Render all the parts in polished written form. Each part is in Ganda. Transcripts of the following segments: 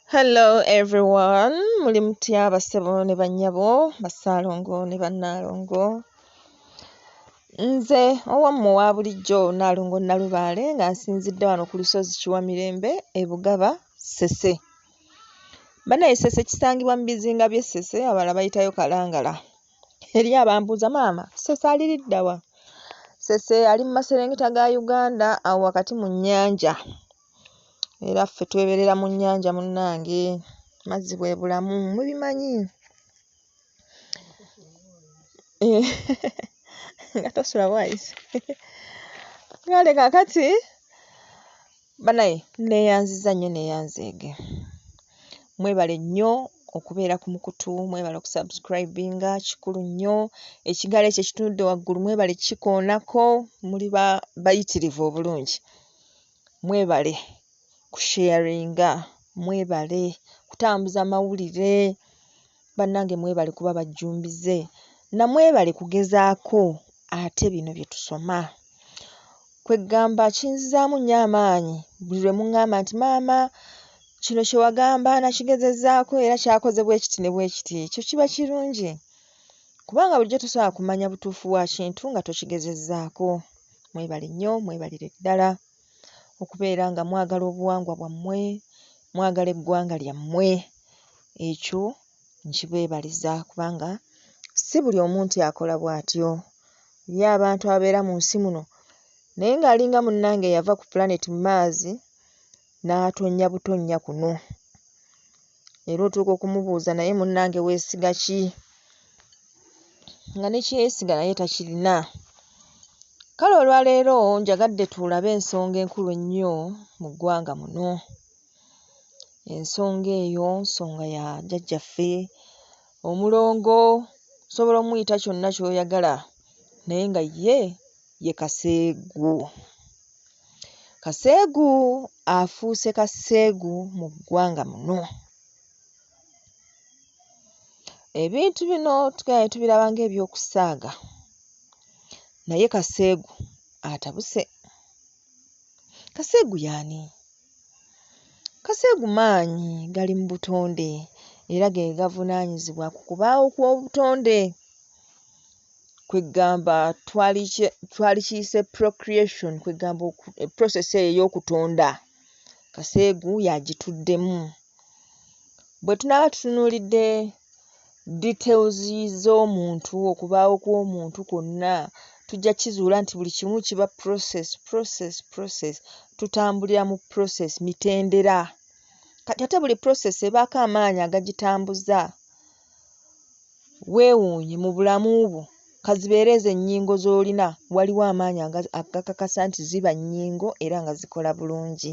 Hello everyone, muli mutya bassebo ne bannyabo, bassaalongo ne bannaalongo? Nze owammwe owa bulijjo Nnaalongo Nnalubaale nga nsinzidde wano ku lusozi Kiwamirembe e Bugaba, Ssese. Bannaye Ssese kisangibwa mu bizinga by'e Ssese abalala bayitayo Kalangala. Eriyo abambuuza maama Ssese ali ludda wa? Ssese ali mu maserengeta ga Uganda awo wakati mu nnyanja era ffe twebeerera mu nnyanja munnange, mazzi bwe bulamu mubimanyi. Nga tosula bwayise. Kale kaakati bannaye nneeyanzizza nnyo nneeyanzeege. Mwebale nnyo okubeera ku mukutu, mwebale okusubscribinga kikulu nnyo. Ekigalo ekyo ekitunudde waggulu mwebale kkikoonako, muli bayitirivu obulungi. Mwebale kusheyaringa, mwebale kutambuza mawulire, bannange mwebale kuba bajjumbize, na mwebale kugezaako ate bino bye tusoma. Kwe ggamba kinzizaamu nnyo amaanyi buli lwe muŋŋamba nti maama kino kye wagamba nakigezezzaako era kyakoze bwe kiti ne bwe kiti. Ekyo kiba kirungi kubanga bulijjo tosobola kumanya butuufu bwa kintu nga tokigezezzaako. Mwebale nnyo mwebalire ddala okubeera nga mwagala obuwangwa bwammwe, mwagala eggwanga lyammwe. Ekyo nkibeebaliza kubanga si buli omu nti akola bw'atyo. Eriyo abantu ababeera mu nsi muno naye ng'alinga munnange eyava ku pulaneti Mars n'atonnya butonnya kuno. Era otuuka okumubuuza naye munnange weesiga ki? Nga ne kye yeesiga naye takirina. Kale olwaleero njagadde tulabe ensonga enkulu ennyo mu ggwanga muno. Ensonga eyo nsonga ya jjajjaffe omulongo osobola ommuyita kyonna ky'oyagala naye nga ye ye Kaseegu. Kaseegu afuuse kaseegu mu ggwanga muno. Ebintu bino tugenda ne tubiraba ng'ebyokusaaga naye Kaseegu atabuse. Kaseegu y'ani? Kaseegu maanyi gali mu butonde era ge gavunaanyizibwa ku kubaawo kw'obutonde. Kwe ggamba twalikiyise procreation kwe ggamba process eyo ey'okutonda Kaseegu y'agituddemu. Bwe tunaaba tutunuulidde details z'omuntu, okubaawo kw'omuntu kwonna, tujja kkizuula nti buli kimu kiba process, process, process. Tutambulira mu process, mitendera. Kati ate buli process ebaako amaanyi agagitambuza. Weewuunye mu bulamu bwo ka zibeere ezo ennyingo z'olina waliwo amaanyi agakakasa nti ziba nnyingo era nga zikola bulungi.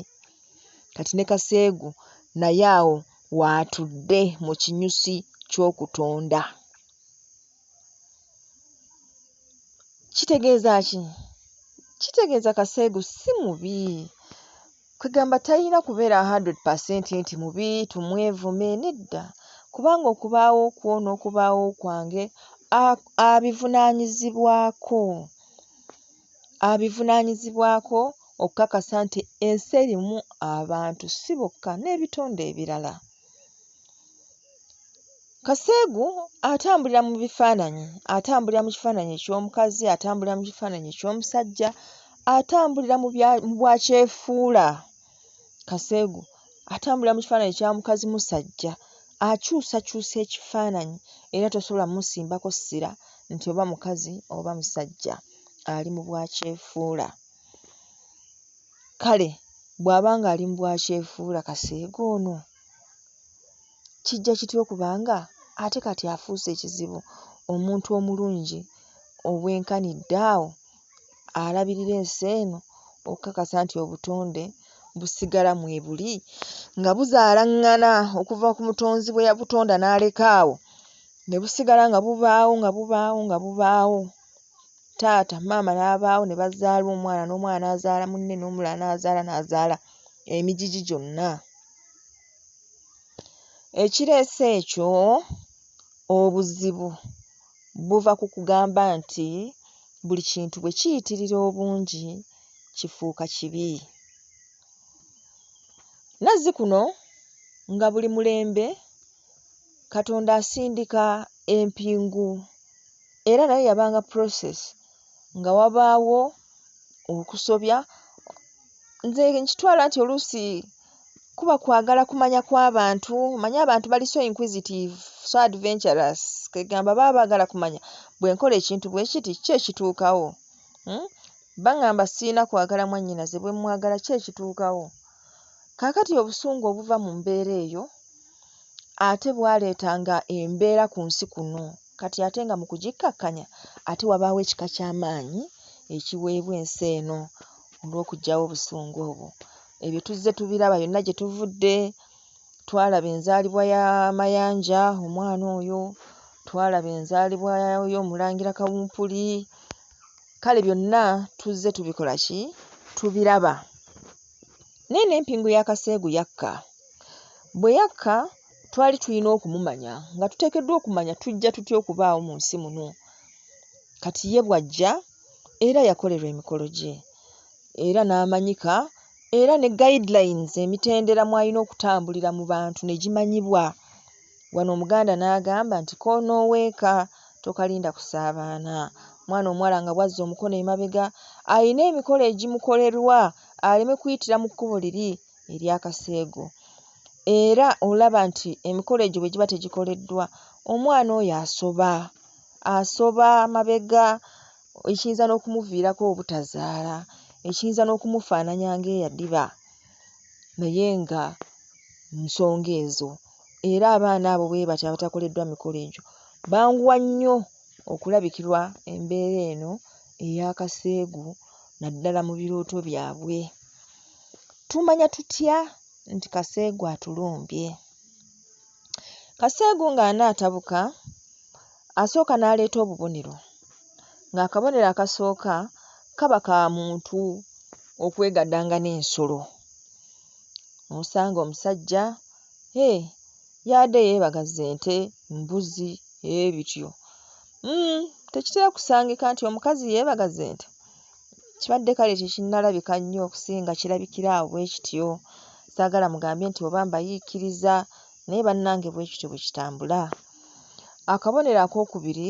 Kati ne Kaseegu naye awo w'atudde mu kinyusi ky'okutonda. Kitegeeza ki? Kitegeeza Kaseegu si mubi. Kwe ggamba talina kubeera hundred percent nti mubi tumwevume, nedda. Kubanga okubaawo kwo n'okubaawo kwange abivunaanyizibwako. Abivunaanyizibwako okukakasa nti ensi erimu abantu si bokka n'ebitonde ebirala. Kaseegu atambulira mu bifaananyi, atambulira mu kifaananyi eky'omukazi, atambulira mu kifaananyi eky'omusajja, atambulira mu bya mu bwakyefuula. Kaseegu atambulira mu kifaananyi kya mukazimusajja, akyusakyusa ekifaananyi era tosobola mmusimbako ssira nti oba mukazi oba musajja, ali mu bwakyefuula. Kale bw'aba ng'ali mu bwakyefuula Kaseegu ono, kijja kitya okuba nga ate kati afuuse ekizibu omuntu omulungi obwenkanidde awo alabirira ensi eno okukakasa nti obutonde busigala mwebuli nga buzaalaŋŋana okuva ku mutonzi bwe yabutonda n'aleka awo ne busigala nga bubaawo nga bubaawo nga bubaawo. Taata maama n'abaawo ne bazaala omwana n'omwana n'azaala munne n'omulala n'azaala n'azaala emigigi gyonna. Ekireese ekyo obuzibu buva ku kugamba nti buli kintu bwe kiyitirira obungi kifuuka kibi. Nazzikuno Nga buli mulembe Katonda asindika empingu era nayo yabanga process nga wabaawo okusobya. Nze nkitwala nti oluusi kuba kwagala kumanya kw'abantu, omanyi abantu bali so inquisitive, so adventurous, kwe ggamba baba baagala kumanya bwe nkola ekintu bwe kiti ki ekituukawo? Baŋŋamba sirina kwagala mwannyinaze bwe mmwagala ki ekituukawo? Kaakati obusungu obuva mu mbeera eyo ate bwaleetanga embeera ku nsi kuno kati ate nga mu kugikkakkanya ate wabaawo ekika ky'amaanyi ekiweebwa ensi eno olw'okuggyawo obusungu obwo. Ebyo tuzze tubiraba yonna gye tuvudde, twalaba enzaalibwa ya Mayanja omwana oyo, twalaba enzaalibwa y'Omulangira Kawumpuli, kale byonna tuzze tubikola ki? Tubiraba. Naye n'empingu ya Kaseegu yakka. Bwe yakka twali tulina okumumanya nga tuteekeddwa okumanya tujja tutya okubaawo mu nsi muno. Kati ye bw'ajja era yakolerwa emikolo gye era n'amanyika era ne guidelines emitendera mw'alina okutambulira mu bantu ne gimanyibwa. Wano Omuganda n'agamba nti k'onooweeka tokalinda kusaabaana. Omwana omuwala nga bw'azza omukono emabega alina emikolo egimukolerwa aleme kuyitira mu kkubo liri ery'akaseego. Era olaba nti emikolo egyo bwe giba tegikoleddwa omwana oyo asoba, asoba mabega ekiyinza n'okumuviirako obutazaala, ekiyinza n'okumufaananya ng'eyadiba naye nga nsonga ezo. Era abaana abo bwe batyo abatakoleddwa mikolo egyo banguwa nnyo okulabikirwa embeera eno ey'akaseegu naddala mu birooto byabwe. Tumanya tutya nti Kaseegu atulumbye? Kaseegu ng'anaatabuka asooka n'aleeta obubonero, ng'akabonero akasooka kaba ka muntu okwegadanga n'ensolo. N'osanga omusajja hee y'adde yeebagazza ente, mbuzi, hee bityo. Tekitera kusangika nti omukazi yeebagaza ente, kibadde kale tekinnalabika nnyo okusinga kirabikira awo bwe kityo. Saagala mugambe nti oba mbayiikiriza naye bannange bwe kityo bwe kitambula. Akabonero akookubiri,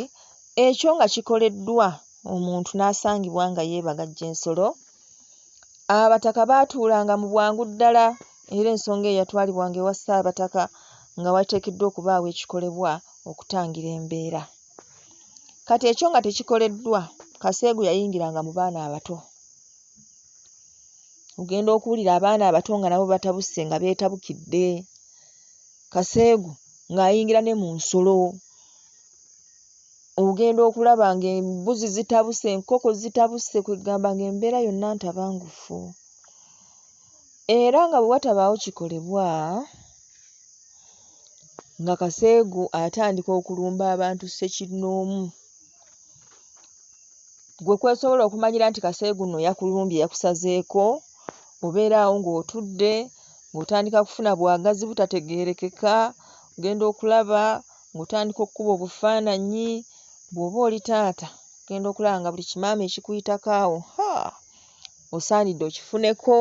ekyo nga kikoleddwa omuntu n'asangibwa nga yeebagajja ensolo, abataka baatuulanga mu bwangu ddala era ensonga eyo yatwalibwanga ewa Ssaabataka nga wateekeddwa okubaawo ekikolebwa okutangira embeera. Kati ekyo nga tekikoleddwa, Kaseegu yayingiranga mu baana abato. Ogenda okuwulira abaana abato nga nabo batabuse nga beetabukidde. Kaseegu ng'ayingira ne mu nsolo. Ogenda okulaba ng'embuzi zitabuse, enkoko zitabuse, kwe ggamba ng'embeera yonna ntabangufu. Era nga bwe watabaawo kikolebwa, nga Kaseegu atandika okulumba abantu ssekinnoomu. Ggwe kw'osobola okumanyira nti Kaseegu nno yakulumbye yakusazeeko, obeera awo ng'otudde, ng'otandika kufuna bwagazi butategeerekeka, ogenda okulaba ng'otandika okkuba obufaananyi, bw'oba oli taata ogenda okulaba nga buli kimaama ekikuyitako awo, haa, osaanidde okifuneko,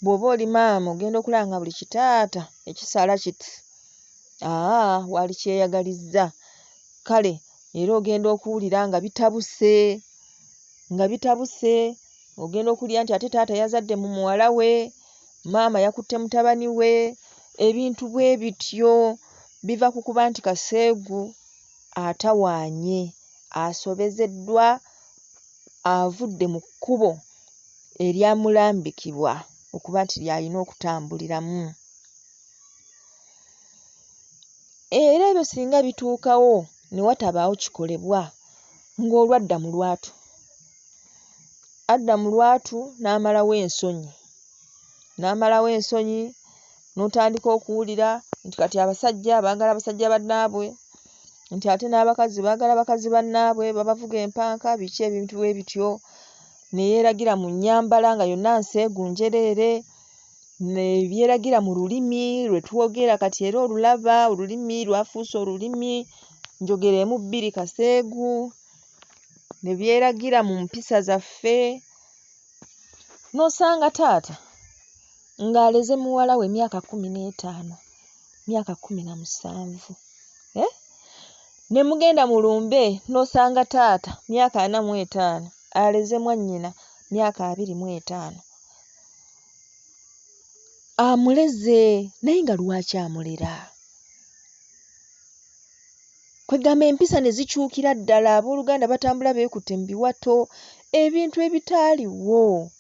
bw'oba oli maama ogenda okulaba nga buli kitaata ekisala kiti, aah waalikyeyagalizza. Kale era ogenda okuwulira nga bitabuse, nga bitabuse, ogenda okuwulira nti ate taata yazadde mu muwala we, maama yakutte mutabani we, ebintu bwe bityo biva ku kuba nti Kaseegu atawaanye, asobezeddwa, avudde mu kkubo eryamulambikibwa okuba nti ly'alina okutambuliramu. Era ebyo singa bituukawo ne watabaawo kikolebwa, ng'olwo adda mu lwatu. Adda mu lwatu n'amalawo ensonyi, n'amalawo ensonyi n'otandika okuwulira nti kati abasajja baagala basajja bannaabwe, nti ate n'abakazi baagala bakazi bannaabwe babavuga empanka biki ebintu bwe bityo. Ne yeeragira mu nnyambala nga yonna nseegu njereere, ne byeragira mu lulimi lwe twogera kati era olulaba olulimi lwafuuse olulimi njogera emu bbiri kaseegu, ne byeragira mu mpisa zaffe. N'osanga taata ng'aleze muwala we emyaka 15 myaka 17, eh? Ne mugenda mu lumbe n'osanga taata myaka 45 aleze mwannyina myaka 25. Amuleze naye nga lwaki amulera? Kwegamba empisa ne zikyukira ddala, abooluganda batambula beekutte mu biwato, ebintu ebitaaliwo.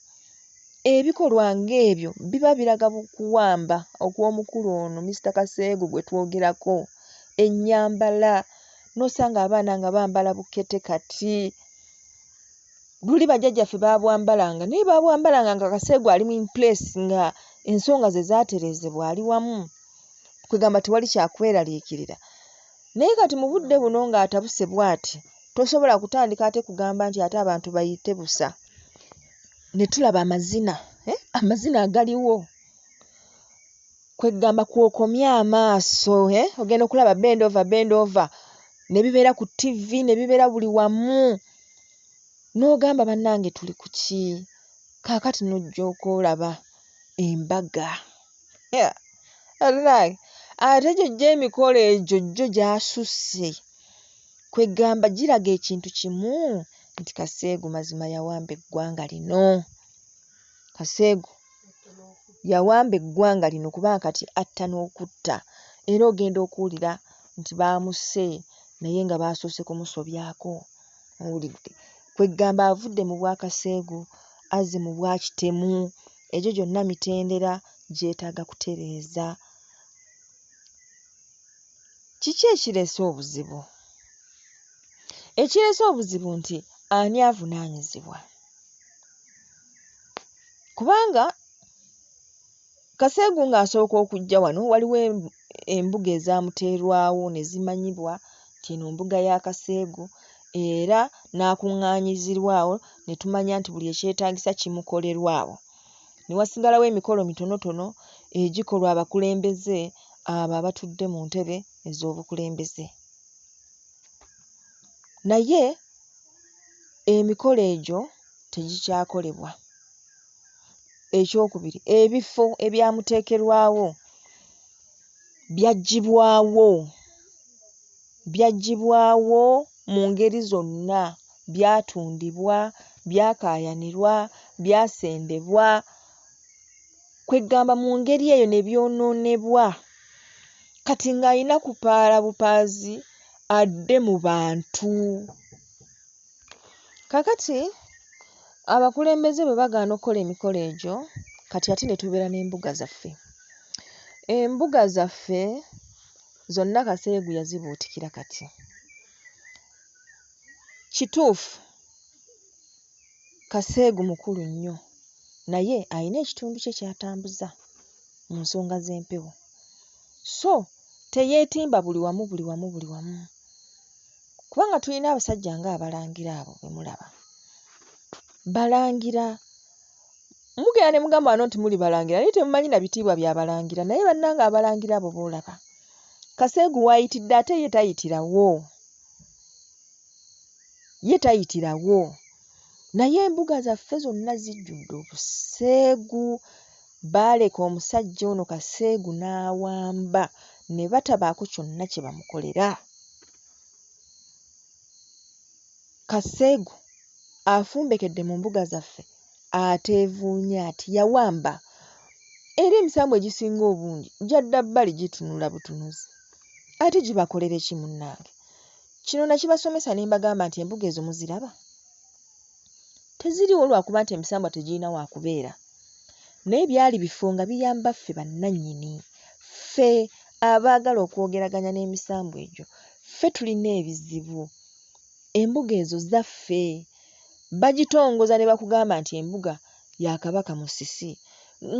Ebikolwa ng'ebyo biba biraga kuwamba okw'omukulu ono Mister Kaseegu gwe twogerako. Ennyambala, n'osanga abaana nga bambala bukete kati. Luli bajjajjaffe baabwambalanga naye baabwambalanga nga Kaseegu ali mu in place nga ensonga ze zaatereezebwa ali wamu. Kwegamba tewali kya kweraliikirira. Naye kati mu budde buno ng'atabuse bw'ati, tosobola kutandika ate kugamba nti ate abantu bayite busa. Ne tulaba amazina, eh, amazina agaliwo. Kwegamba kw'okomya amaaso, eh, ogenda okulaba bend over, bend over, ne bibeera ku ttivi, ne bibeera buli wamu. N'ogamba bannange tuli ku ki? Kaakati n'ojja okwolaba embaga. Wallaahi ate gyo gyo emikolo egyo gyo gyasusse. Kwegamba giraga ekintu kimu nti Kaseegu mazima yawamba eggwanga lino. Kaseegu yawamba eggwanga lino kubanga kati atta n'okutta era ogenda okuwulira nti baamusse naye nga baasoose kumusobyako. Owulidde? Kwegamba avudde mu bwa Kaseegu azze mu bwa kitemu. Egyo gyonna mitendera gyetaaga kutereeza. Kiki ekireese obuzibu? Ekireese obuzibu nti ani avunaanyizibwa? Kubanga Kaseegu ng'asooka okujja wano waliwo embuga ezaamuteerwawo ne zimanyibwa nti eno mbuga ya Kaseegu era n'akuŋŋaanyizibwa awo ne tumanya nti buli ekyetaagisa kimukolerwa awo. Ne wasigalawo emikolo mitonotono egikolwa abakulembeze abo abatudde mu ntebe ez'obukulembeze. Naye emikolo egyo tegikyakolebwa. Ekyokubiri, ebifo ebyamuteekerwawo byaggyibwawo, byaggyibwawo mu ngeri zonna, byatundibwa, byakaayanirwa, byasendebwa, kweggamba mu ngeri eyo ne byonoonebwa. Kati ng'alina kupaala bupaazi adde mu bantu. Kaakati abakulembeze bwe bagaana okukola emikolo egyo, kati ate ne tubeera n'embuga zaffe. Embuga zaffe zonna Kaseegu yazibuutikira kati. Kituufu Kaseegu mukulu nnyo naye alina ekitundu kye ky'atambuza mu nsonga z'empewo. So teyeetimba buli wamu buli wamu buli wamu. Kubanga tulina abasajja ng'abalangira abo be mulaba. Balangira. Mugenda ne mugamba wano nti muli balangira naye temumanyi na bitiibwa bya balangira naye bannange abalangira abo b'olaba. Kaseegu w'ayitidde ate ye tayitirawo. Ye tayitirawo. Naye embuga zaffe zonna zijjudde obuseegu. Baaleka omusajja ono Kaseegu n'awamba ne batabaako kyonna kye bamukolera. Kaseegu afumbekedde mu mbuga zaffe ateevuunya ati yawamba era emisambwa egisinga obungi gyadda bbali gitunula butunuzi. Ate gibakolere ki munnange? Kino nakibasomesa ne mbagamba nti embuga ezo muziraba? Teziriiwo lwa kuba nti emisambwa tegirina wa kubeera. Naye byali bifo nga biyamba ffe bannannyini, ffe abaagala okwogeraganya n'emisambwa egyo, ffe tulina ebizibu. Embuga ezo zaffe. Bagitongoza ne bakugamba nti embuga ya Kabaka Musisi.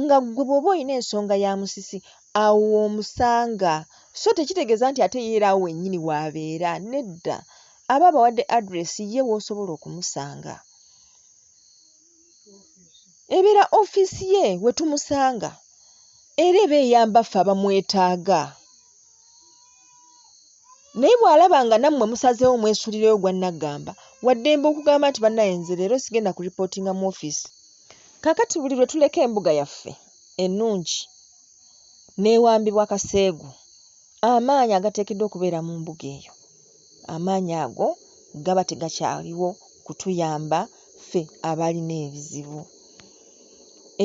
Nga ggwe bw'oba olina ensonga ya Musisi awo w'omusanga. So tekitegeeza nti ate ye era awo wennyini w'abeera, nedda. Aba abawadde address ye w'osobola okumusanga. Ebeera ofiisi ye we tumusanga era eba eyamba ffe abamwetaaga. Naye bw'alaba nga nammwe musazeewo mwesuulireyo gwa nnaggamba, wa ddembe okugamba nti bannaaye nze leero sigenda kuripootinga mu ofiisi. Kaakati buli lwe tuleka embuga yaffe ennungi n'ewambibwa Kaseegu, Amaanyi agateekeddwa okubeera mu mbuga eyo, amaanyi ago gaba tegakyaliwo kutuyamba ffe abalina ebizibu.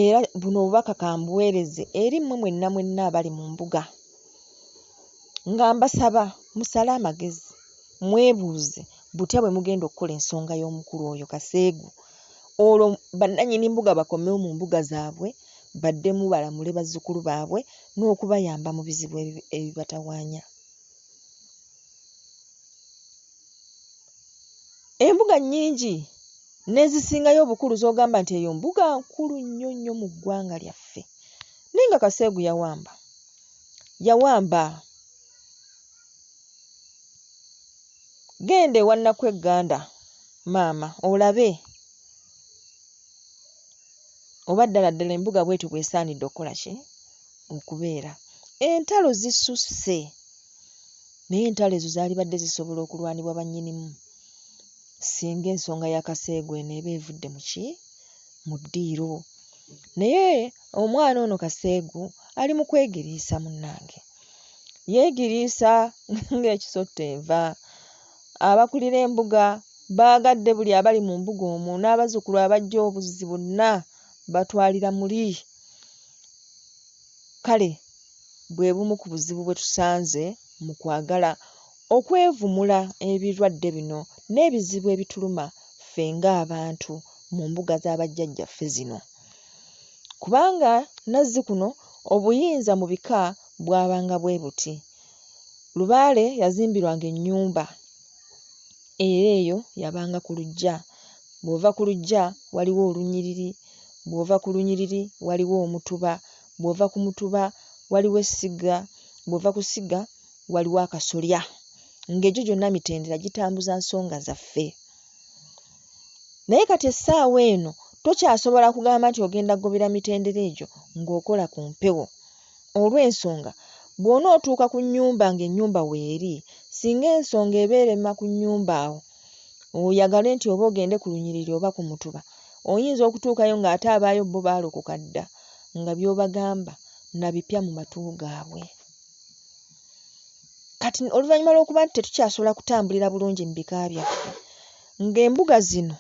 Era buno obubaka ka mbuweereze eri mmwe mwenna mwenna abali mu mbuga nga mbasaba musale amagezi mwebuuze butya bwe mugenda okukola ensonga y'omukulu oyo Kaseegu olwo bannannyini mbuga bakomewo mu mbuga zaabwe baddemu balamule bazzukulu baabwe n'okubayamba mu bizibu ebibatawaanya. Embuga nnyingi n'ezisingayo obukulu z'ogamba nti eyo mbuga nkulu nnyo nnyo mu ggwanga lyaffe naye nga Kaseegu yawamba. Yawamba. Genda ewa Nnakwegganda maama olabe oba ddala ddala embuga bw'etyo bw'esaanidde okukola ki? Okubeera. Entalo zisusse naye entalo ezo zaalibadde zisobola okulwanibwa bannyinimu singa ensonga ya Kaseegu eno eba evudde mu ki? Mu ddiiro. Naye omwana ono Kaseegu ali mu kwegiriisa munnange. Yeegiriisa ng'ekisotta enva. Abakulira embuga baagadde buli abali mu mbuga omwo n'abazzukulu abajja obuzzi bonna batwalira muli. Kale bwe bumu ku buzibu bwe tusanze mu kwagala okwevumula ebirwadde bino n'ebizibu ebituluma ffe ng'abantu mu mbuga za bajjajjaffe zino. Kubanga nazzikuno obuyinza mu bika bwabanga bwe buti, Lubaale yazimbirwanga ennyumba era eyo yabanga ku luggya. Bw'ova ku luggya waliwo olunyiriri, bw'ova ku lunyiriri waliwo omutuba, bw'ova ku mutuba waliwo essiga, bw'ova ku ssiga waliwo akasolya. Ng'egyo gyonna mitendera gitambuza nsonga zaffe. Naye kati essaawa eno tokyasobola kugamba nti ogenda kugobera mitendera egyo ng'okola ku mpewo olw'ensonga bw'onootuuka ku nnyumba ng'ennyumba weeri, singa ensonga eba erema ku nnyumba awo oyagale nti oba ogende ku lunyiriri oba ku mutuba, oyinza okutuukayo ng'ate abaayo bo baalokoka dda nga by'obagamba na bipya mu matu gaabwe. Kati oluvannyuma lw'okuba nti tetukyasobola kutambulira bulungi mu bika byaffe, ng'embuga zino,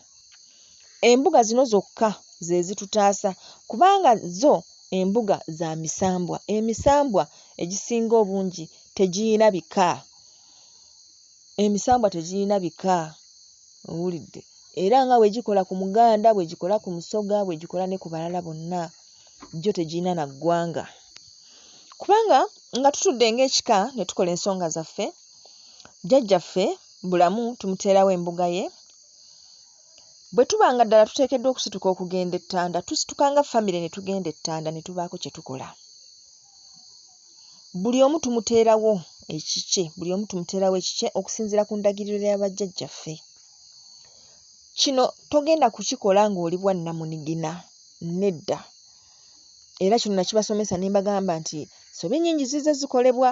embuga zino zokka ze zitutaasa kubanga zo embuga za misambwa. Emisambwa egisinga obungi tegiyina bika. Emisambwa tegirina bika, owulidde? Era nga bwe gikola ku Muganda, bwe gikola ku Musoga, bwe gikola ne ku balala bonna, gyo tegirina na ggwanga. Kubanga nga tutudde ng'ekika ne tukola ensonga zaffe, jjajjaffe Bulamu tumuteerawo embuga ye. Bwe tuba nga ddala tuteekeddwa okusituka okugenda e Ttanda, tusituka nga famire ne tugenda e Ttanda ne tubaako kye tukola. Buli omu tumuteerawo ekikye, buli omu tumuteerawo ekikye okusinziira ku ndagiriro ya bajjajjaffe. Kino togenda kukikola ng'oli bwannamunigina, nedda. Era kino nakibasomesa ne mbagamba nti nsobi nnyingi zizze zikolebwa.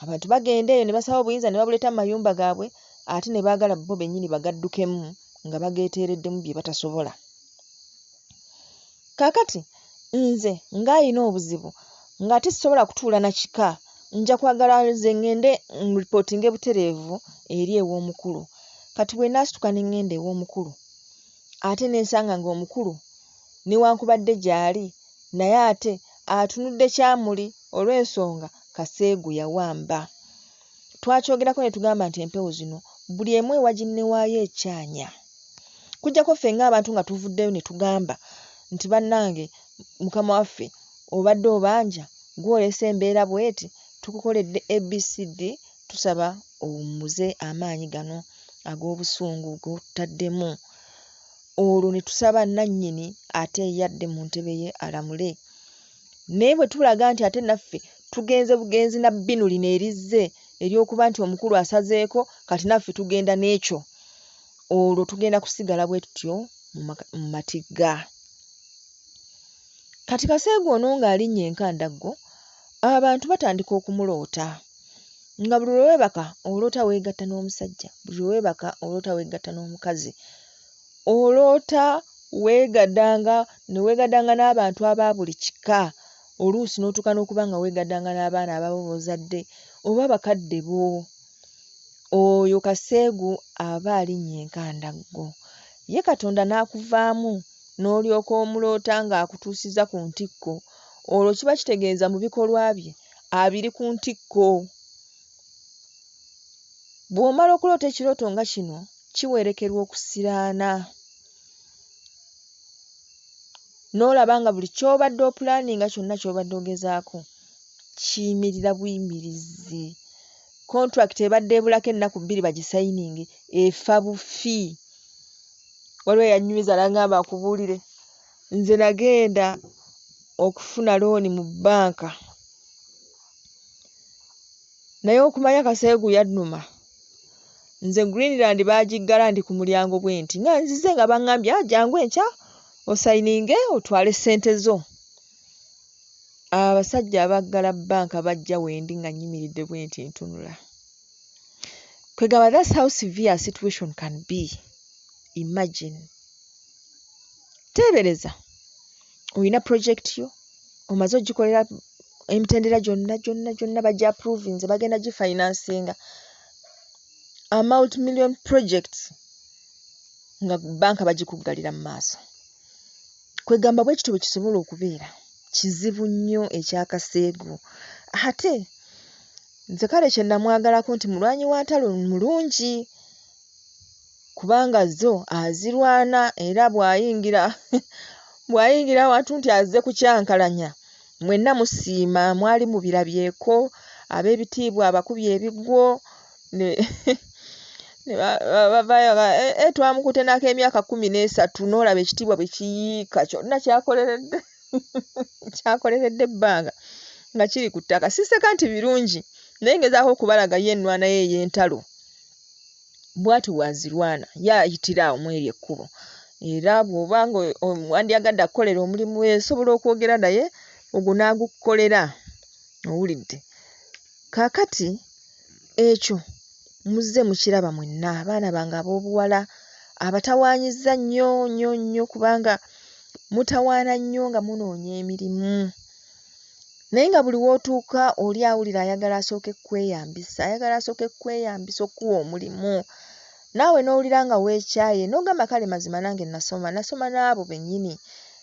Abantu bagenda eyo ne basaba obuyinza ne babuleeta mu mayumba gaabwe ate ne baagala bo bennyini bagaddukemu nga bageeteereddemu bye batasobola. Kaakati nze ng'alina obuzibu ng'ate sisobola kutuula na kika, nja kwagala nze ŋŋende nripootinge butereevu eri ew'omukulu. Kati bwe naasituka ne ŋŋenda ew'omukulu ate ne nsanga ng'omukulu newankubadde gyali naye ate atunudde kyamuli olw'ensonga Kaseegu yawamba. Twakyogerako ne tugamba nti empewo zino buli emu ewa ginne waayo ekyanya. Okuggyako ffe ng'abantu nga tuvuddeyo ne tugamba nti bannange mukama waffe obadde obanja, ggwe olese embeera bw'eti, tukukoledde ABCD, tusaba owummuze amaanyi gano ag'obusungu g'otutaddemu. Olwo ne tusaba nnannyini ate ye adde mu ntebe ye alamule. Naye bwe tulaga nti ate naffe tugenze bugenzi na bbinu lino erizze ery'okuba nti omukulu asazeeko kati naffe tugenda n'ekyo, olwo tugenda kusigala bwe tutyo mu matigga. Kati Kaseegu ono ng'alinnya enkandaggo, abantu batandika okumuloota nga buli lwe weebaka oloota weegatta n'omusajja, buli lwe weebaka oloota weegatta n'omukazi. Oloota weegadanga ne weegadanga n'abantu aba buli kika. Oluusi n'otuuka n'okuba nga weegaddanga n'abaana ababo b'ozadde oba bakadde bo. Oyo kaseegu aba alinnya enkandaggo. Ye Katonda n'akuvaamu n'olyoka omuloota ng'akutuusizza ku ntikko, olwo kiba kitegeeza mu bikolwa bye abiri ku ntikko. Bw'omala okuloota ekirooto nga kino, kiwerekerwa okusiraana. N'olaba nga buli ky'obadde opulaaninga kyonna ky'obadde ogezaako kiyimirira buyimirizi. Kontulakiti ebadde ebulako ennaku bbiri bagisayininge efa bufi. Waliwo eyannyumiza n'aŋŋamba nkubuulire, nze nagenda okufuna looni mu bbanka naye okumanya Kaseegu yannuma, nze Greenland baagiggala ndi ku mulyango bwenti nga nzize nga baŋŋambye ah jjangu enkya osayininge otwale ssente zo. Abasajja abaggala bbanka bajja wendi nga nnyimiridde bwenti ntunula. Kwegamba that's how severe a situation can be. Imagine. Teebereza olina project yo omaze ogikolera emitendera gyonna gyonna gyonna bagi approvinze bagenda gifinancinga a multi-million project nga bbanka bagikuggalira mu maaso. Kwegamba bwe kityo bwe kisobola okubeera. Kizibu nnyo ekya Kaseegu. Ate nze kale kye nnamwagalako nti mulwanyi wa ntalo mulungi kubanga zo azirwana era bw'ayingira bw'ayingira awantu nti azze kukyankalanya mwenna musiima mwali mubirabyeko ab'ebitiibwa abakubye ebigwo ne ne bavaayo eh, eh, twamukutte n'ak'emyaka 13 n'olaba ekitiibwa bwe kiyiika kyonna kyakoleredde kyakoleredde ebbanga nga kiri ku ttaka. Siseka nti birungi naye ngezaako okubalaga ye ennwana ye ey'entalo bw'atyo bw'azirwana ye ayitira awo mw'eryo ekkubo era bw'oba nga wandyagadde akukolere omulimu osobola okwogera naye ogwo n'agukukolera owulidde. Kaakati ekyo muzze mukiraba mwenna abaana bange ab'obuwala abatawaanyizza nnyo nnyo nnyo kubanga mutawaana nnyo nga munoonya emirimu. Naye nga buli w'otuuka oli awulira ayagala asooke kukweyambisa, ayagala asooke kukweyambisa okukuwa omulimu. Naawe n'owulira nga weekyaye n'ogamba kale mazima nange nasoma, nasoma n'abo bennyini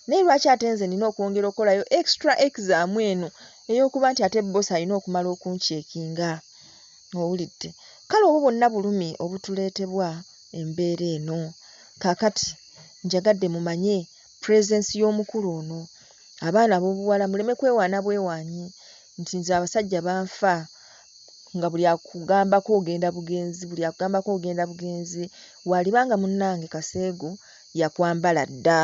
naye lwaki ate nze nnina okwongera okukolayo extra exam eno ey'okuba nti ate bbosi alina okumala okuncekinga. Owulidde? Kale obwo bwonna bulumi obutuleetebwa embeera eno. Kaakati njagadde mumanye presence y'omukulu ono. Abaana ab'obuwala muleme kwewaana bwewaanyi nti nze abasajja banfa nga buli akugambako ogenda bugenzi, buli akugambako ogenda bugenzi. Waaliba nga munnange Kaseegu yakwambala dda.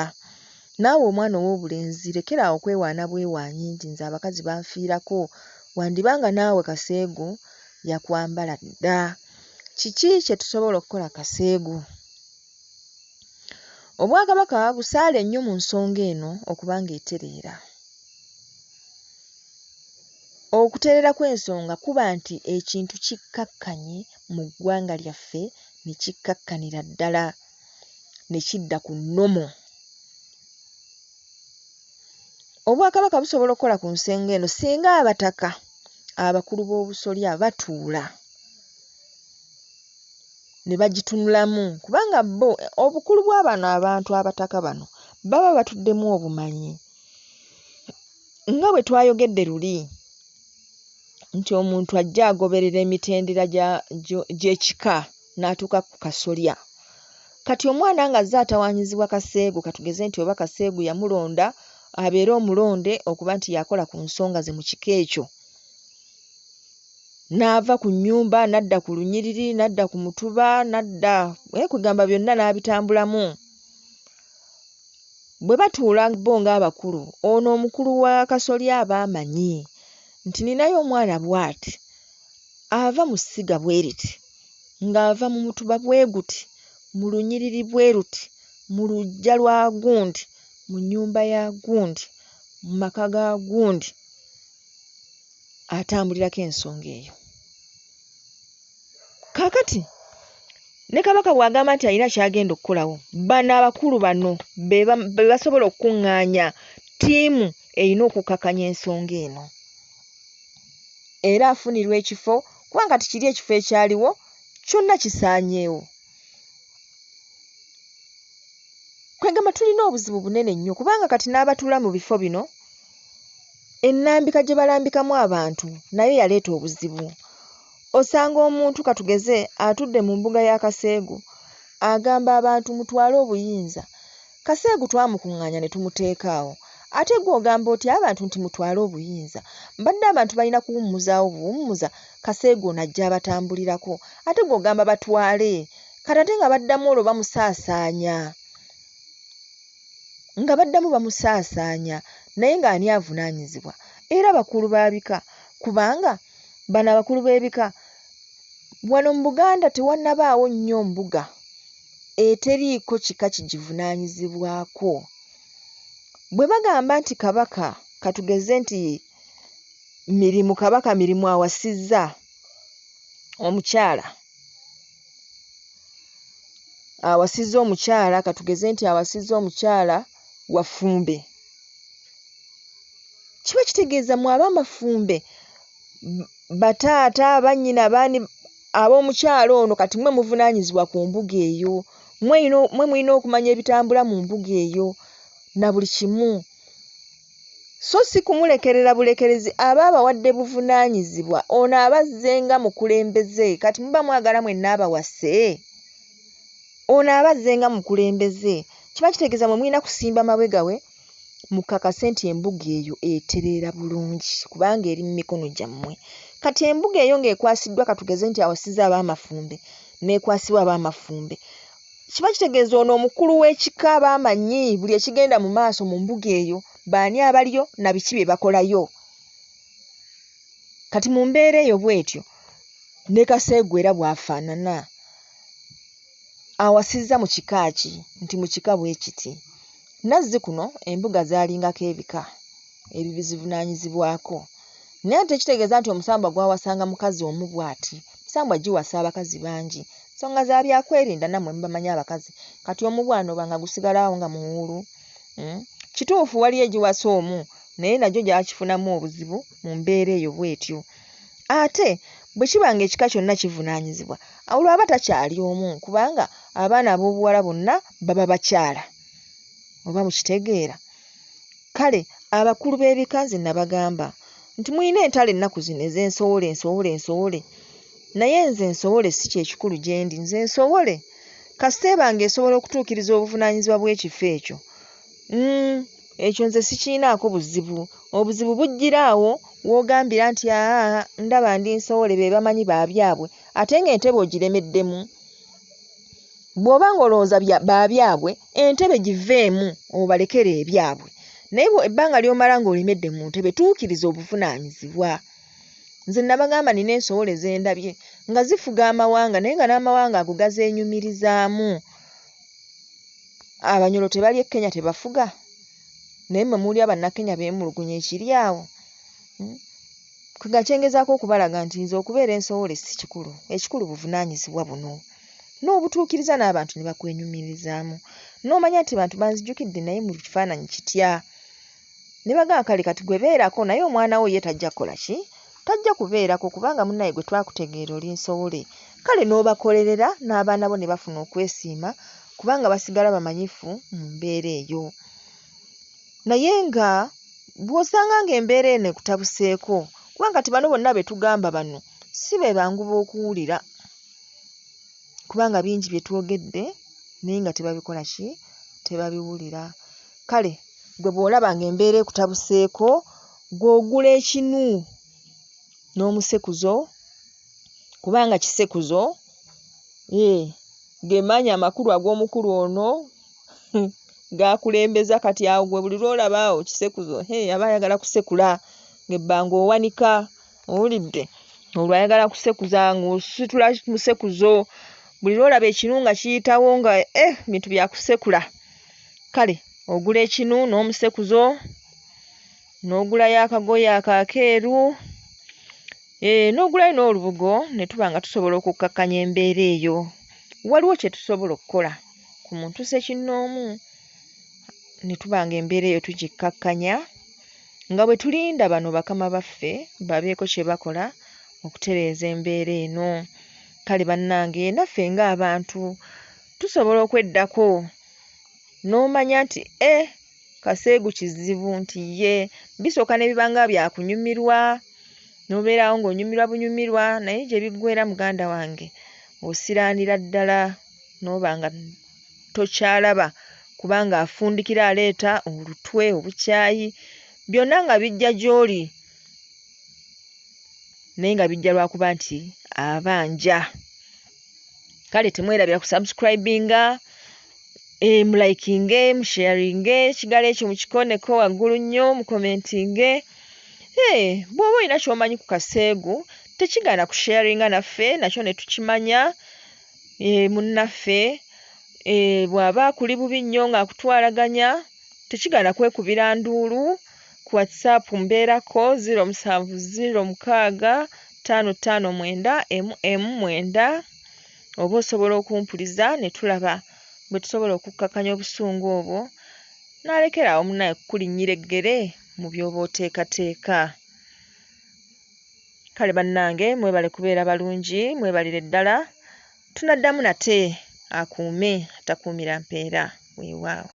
Naawe omwana ow'obulenzi lekera awo okwewaana bwewaanyi nti nze abakazi banfiirako. Wandiba nga naawe Kaseegu yakwambala dda. Kiki kye tusobola okukola Kaseegu? Obwakabaka busaale nnyo mu nsonga eno okuba ng'etereera. Okutereera kw'ensonga kuba nti ekintu kikkakkanye mu ggwanga lyaffe ne kikkakkanira ddala ne kidda ku nnomo. Obwakabaka busobola okukola ku nsenga eno singa abataka abakulu b'obusolya batuula ne bagitunulamu kubanga bo obukulu bwa bano abantu abataka bano baba batuddemu obumanyi. Nga bwe twayogedde luli nti omuntu ajja agoberera emitendera gy'ekika n'atuuka ku kasolya. Kati omwana ng'azze atawaanyizibwa Kaseegu katugeze nti oba Kaseegu yamulonda abeere omulonde okuba nti y'akola ku nsonga ze mu kika ekyo. N'ava ku nnyumba n'adda ku lunyiriri n'adda ku mutuba n'adda eh, kwegamba byonna n'abitambulamu. Bwe batuula bo ng'abakulu, ono omukulu wa kasolya aba amanyi nti ninayo omwana bw'ati ava mu ssiga bwe riti, ng'ava mu mutuba bwe guti, mu lunyiriri bwe luti, mu luggya lwa gundi, mu nnyumba ya gundi, mu maka ga gundi atambulirako ensonga eyo. Kaakati ne Kabaka bw'agamba nti alina ky'agenda okukolawo, bano abakulu bano be basobola okukuŋŋaanya ttiimu erina okukkakkanya ensonga eno. Era afunirwa ekifo kubanga kati kiri ekifo ekyaliwo kyonna kisaanyeewo. Kwegamba tulina obuzibu bunene nnyo kubanga kati n'abatuula mu bifo bino ennambika gye balambikamu abantu nayo yaleeta obuzibu. Osanga omuntu katugeze atudde mu mbuga ya Kaseegu agamba abantu mutwale obuyinza. Kaseegu twamukuŋŋaanya ne tumuteeka awo. Ate ggwe ogamba otya abantu nti mutwale obuyinza? Mbadde abantu balina kuwummuzaawo buwummuza Kaseegu ono ajje abatambulirako. Ate ggwe ogamba batwale. Kati ate nga baddamu olwo bamusaasaanya. Nga baddamu bamusaasaanya. Naye ng'ani avunaanyizibwa? Era bakulu ba bika kubanga bano abakulu b'ebika wano mu Buganda tewannabaawo nnyo mbuga eteriiko kika kigivunaanyizibwako. Bwe bagamba nti Kabaka katugeze nti Mirimu, Kabaka Mirimu awasizza omukyala, awasizza omukyala katugeze nti awasizza omukyala wa Ffumbe, kiba kitegeeza mmwe ab'amafumbe bataata, bannyina, baani ab'omukyala ono kati mmwe muvunaanyizibwa ku mbuga eyo. Mmwe mulina okumanya ebitambula mu mbuga eyo na buli kimu. So si kumulekerera bulekerezi aba abawadde buvunaanyizibwa. Ono aba azze nga mukulembeze kati muba mwagala mwenna abawase? Ono aba azze nga mukulembeze kiba kitegeeza mwe mulina kusimba mabega we mukakase nti embuga eyo etereera bulungi kubanga eri mu mikono gyammwe. Kati embuga eyo ng'ekwasiddwa katugeze nti awasizza ab'amafumbe n'ekwasibwa ab'amafumbe, kiba kitegeeza ono omukulu w'ekika aba amanyi buli ekigenda mu maaso mu mbuga eyo, baani abaliyo na biki bye bakolayo. Kati mu mbeera eyo bw'etyo ne Kaseegu era bw'afaanana. Awasizza mu kika ki? Nti mu kika bwe kiti. Nazzikuno embuga zaalingako ebika ebizivunaanyizibwako. Naye ate tekitegeeza nti omusambwa gwawasanga mukazi omu bw'ati. Emisambwa giwasa abakazi bangi. Nsonga za byakwerinda nammwe mubamanyi abakazi. Kati omu bw'anoba nga gusigala awo nga muwuulu. Hmm? Kituufu waliyo egiwasa omu naye nagyo gyakifunamu obuzibu mu mbeera eyo bw'etyo. Ate bwe kiba ng'ekika kyonna kivunaanyizibwa, olwo aba takyali omu kubanga abaana ab'obuwala bonna baba bakyala. Oba mukitegeera? Kale abakulu b'ebika nze nabagamba nti mulina entalo ennaku zino ez'ensowole nsowole nsowole naye nze ensowole si kye kikulu gye ndi. Nze ensowole kasita eba ng'esobola okutuukiriza obuvunaanyizibwa bw'ekifo ekyo, mm, ekyo nze sikirinaako buzibu. Obuzibu bujjira awo w'ogambira nti aa ndaba ndi nsowole be bamanyi ba byabwe ate ng'entebe ogiremeddemu. Bw'oba ng'olowooza ba byabwe, entebe giveemu obalekere ebyabwe. Naye ebbanga ly'omala ng'olemedde mu ntebe tuukiriza obuvunaanyizibwa. Nze nabagamba nina ensowole ze ndabye nga zifuga amawanga naye nga n'amawanga ago gazeenyumirizaamu. Abanyoro tebali e Kenya tebafuga? Naye mmwe muwulira Bannakenya beemulugunya ekiri awo? Hmm? Nga kye ngezaako okubalaga nti nze okubeera ensowole si kikulu, ekikulu buvunaanyizibwa buno. N'obutuukiriza n'abantu ne bakwenyumirizaamu. N'omanya nti bantu banzijukidde naye mu kifaananyi kitya. Ne bagamba kale kati gwe beerako naye omwana wo ye tajja kukola ki? Tajja kubeerako kubanga munnaye gwe twakutegeera oli nsowole. Kale n'obakolerera n'abaana bo ne bafuna okwesiima kubanga basigala bamanyifu mu mbeera eyo. Naye nga bw'osanga ng'embeera eno ekutabuseeko kubanga kati bano bonna be tugamba bano si be bangu b'okuwulira kubanga bingi bye twogedde naye nga tebabikola ki? Tebabiwulira. Kale ggwe bw'olaba ng'embeera ekutabuseeko ggwe ogula ekinu n'omusekuzo kubanga kisekuzo, eeh ge maanyi amakulu ag'omukulu ono g'akulembeza kati awo ggwe buli lw'olaba awo kisekuzo hee aba ayagala kusekula ng'ebbanga owanika owulidde olwo ayagala kusekuza ng'ositula musekuzo buli lw'olaba ekinu nga kiyitawo nga eh bintu bya kusekula kale ogula ekinu n'omusekuzo n'ogulayo akagoye ako akeeru eh, n'ogulayo n'olubugo ne tuba nga tusobola okukkakkanya embeera eyo. Waliwo kye tusobola okukola ku muntu ssekinnoomu ne tuba ng'embeera eyo tugikkakkanya. Nga bwe tulinda bano bakama baffe babeeko kye bakola okutereeza embeera eno. Kale bannange naffe ng'abantu tusobola okweddako n'omanya nti eh kaseegu kizibu nti ye bisooka ne biba nga bya kunyumirwa, n'obeera awo ng'onyumirwa bunyumirwa naye gye biggweera muganda wange osiraanira ddala n'oba nga tokyalaba kubanga afundikira aleeta olutwe, obukyayi byonna nga bijja gy'oli naye nga bijja lwakuba nti abanja. Kale temwerabira kusubscribinga, mulikinge, musharinge, ekigalo ekyo mukikooneko waggulu nnyo, mukomentinge. Bw'oba olina ky'omanyi ku kaseegu tekigaana kusharinga naffe nakyo ne tukimanya munnaffe bw'aba akuli bubi nnyo ng'akutwalaganya tekigaana kwekubira nduulu ku WhatsApp mbeerako 0706 559 1 1 9 oba osobola okumpuliza ne tulaba bwe tusobola okukkakkanya obusungu obwo n'alekera awo munnange okukulinnyira eggere mu by'oba oteekateeka. Kale bannange mwebale kubeera balungi mwebalire ddala. Tunaddamu nate akuume atakuumira mpeera. Weewaawo.